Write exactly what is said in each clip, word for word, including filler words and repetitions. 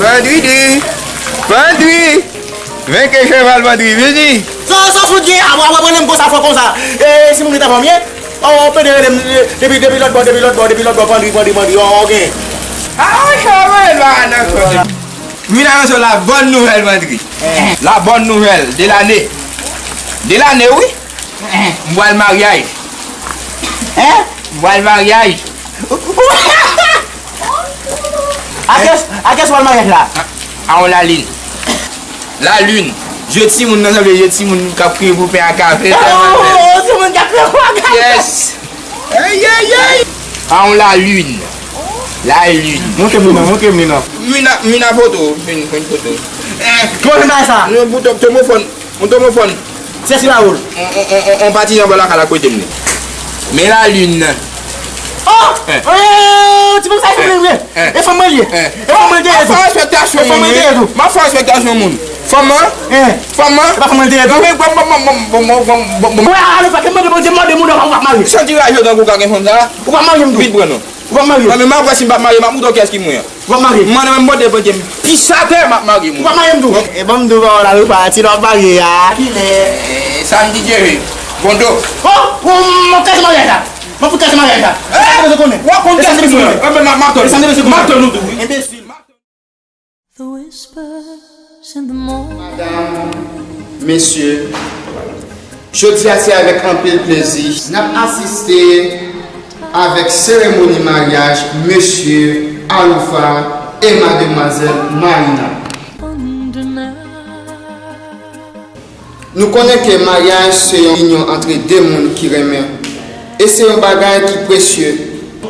Vandridi! Vandri! Venke cheval Vandri, vini! Sa, sa fout gen, a, mwen, mwen, mwen, konsa, fò konsa. E, si moun ki ta fè m ye? O, pede rele m, depi, depi lòt bò, depi lòt bò, depi lòt bò, Vandri, Vandri, Vandri, o, o, gen. A, o, chè, mwen, la, nan kote. Vin anonse la bonne nouvelle, Vandri. La bonne nouvelle de l'année. De l'année, wi. M pral maryaj. Hein? M pral maryaj. A kiyès, a kiyès w al maryaj la? A, a on lalin. Lalin. Je timoun nan, sa vle je timoun k ap kriye pou pen ak kafe. Oh, timoun k ap kriye pou pen ak kafe. Yes. Ay, ay, ay. A on lalin. Lalin. Montre m li non, montre m li non. Mina, mina foto, min, min foto. Kòman sa? Non, pou to-, tomofòn. Yon tomofòn. Sèsi Raoul. On, on, on, on, on patizan bò lakay la k prete m li. Men lalin nan. Oh! Eh. Oh, ti fanm sa e fanm mwen. Eh. E fanm mwen li ye. Eh. E fanm mwen li ye. Fè respektasyon moun. E fanm mwen li ye tou. M ap fè respektasyon moun. Fanm nan? Eh. Fanm nan? E pa fanm mwen li ye tou. Non, men bon, bon, bon. Mwen, a, nou fè ke mande Bondye, mande moun nan w ap marye. Santi raje tankou ka gen fanm sa. Ou p ap marye m tou. Vin pran non. Ou p ap marye. Nan men m ap wè si m p ap marye, m ap moutre w kiyès ki mwen an. Ou p ap marye. Mwen nan men m pote pwentye m pi sa tè, m ap marye mwen. Ou p ap marye m tou. E ban m di w pawòl la, wi, pa ti lè w ap marye a. Kilè? Eh, sa m di Djere. Bon do. Oh, oh, m ap kase maryaj la. M ap fout kase maryaj la. E sa m te bezwen konnen. W ap konn kiyès ki mwen an. E sa m te bezwen konnen. M ap tann ou tou, wi. Enbesil. The whispers in the morning. Madanm, mesye, jodi a se avèk anpil plezi n ap asiste avèk seremoni maryaj mesye Aloufa e mademwazèl Marina. Nou konnen ke maryaj se yon inyon antre de moun ki renmen, e se yon bagay ki presye.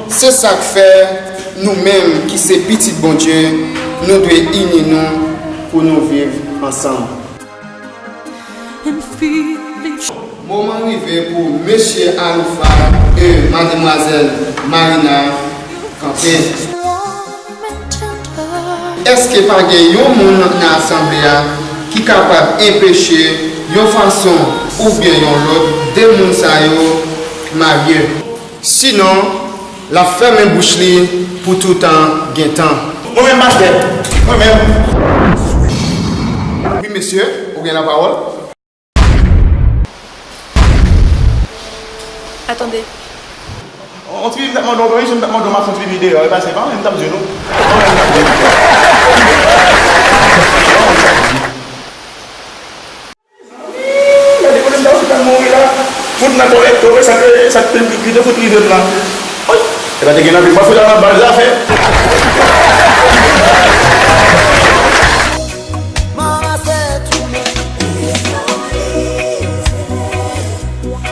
Se sa k fè, nou menm ki se pitit Bondye, nou dwe ini nou pou nou viv ansanm. Moman rive pou mesye Aloufa e mademwazèl Marina kanpe. Èske pa gen yon moun nan asanble a ki kapab enpeche, yon fason oubyen yon lòt, de moun sa yo marye? Sinon, l ap fèmen bouch li pou toutan gen tan. Mwen menm, pastè, mwen menm. Wi, mesye, ou gen lapawòl. Atande. On, on ti pipi m t ap mande w, wi, si m t ap mande w, m ap fè on ti pipi deyò, e pase pa mwen, m t ap di w non. Mezanmi, gade kote m ta fout al mouri la. Fout nan kòlèktò, sa k, sa k te grite fout rive m la. Oy, e pa te gen anpil mafya nan bal zafè.